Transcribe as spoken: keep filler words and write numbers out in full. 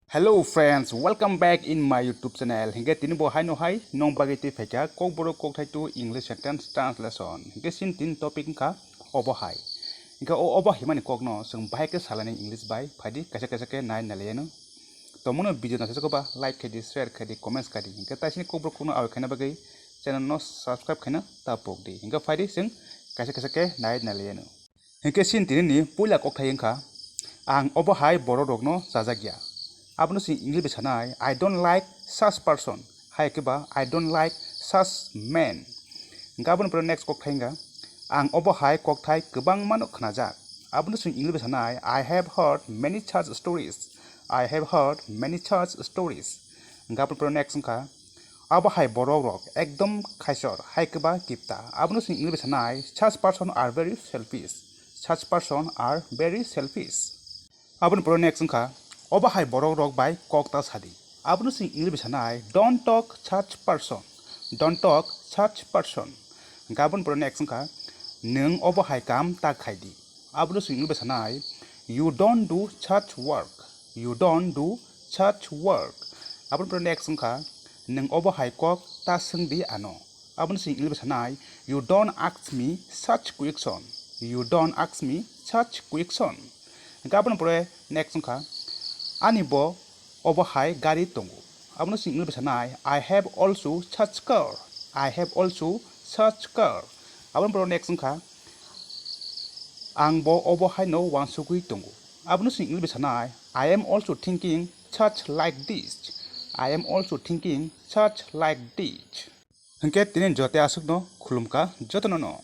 Hello friends, welcome back in my YouTube channel. Hinkhe tini bo haino hai nong bagwi twi phaikha Kokborok kokthai to English sentence translation. Hinkhe sin tin topic wngkha obo hai. Hinkhe o obo hai mani kokno chwng bahai khe salani English bai phaidi kaisa kaisa khe nai naliyano. Tomungno video naisajak ba like khaidi, share khaidi, comments khaidi. Hinkhe taisini Kokborok kokno awai khaina bagwi channel no subscribe khaina ta pokdi. Hinkhe phaidi chwng kaisa kaisa khe nai naliyano. Hinkhe sin tinini puila kokthai wngkha, ang obo hai borok rokno chajak ya. Abono chwng English bai sanai, "I don't like such person." Hai khe ba, "I don't like such man." Hinkhe aboni pore next kokthai wngkha, ang obo hai kokthai kwbangmano khnajak. Abono chwng English bai sanai, "I have heard many such stories." I have heard many such stories. Hinkhe aboni pore next wngkha, abo hai borok rok ekdom khaisor, hai khe ba kipta. Abono chwng English bai sanai, "Such person are very selfish." Such person are very selfish. Aboni pore next wngkha, obo hai borok rok bai kok ta sadi. Abono chwng English bai sanai, "Don't talk such person." Don't talk such person. Hinkhe aboni pore next wngkha, nwng obo hai kam ta khaidi. Abono chwng English bai sanai, "You don't do such work." You don't do such work. Aboni pore next wngkha, nwng obo hai kok ta swngdi ano. Abono chwng English bai sanai, "You don't ask me such question." You don't ask me such question. Hinkhe aboni pore next wngkha, ani bo obo hai gari tongo. Abono chwng English bai sanai, "I have also such car." I have also such car. Aboni pore next wngkha, ang bo obo haino uansugwi tongo. Abono chwng English bai sanai, "I am also thinking such like this." I am also thinking such like this. Hinkhe tini jote aswkno khulumkha jotono no.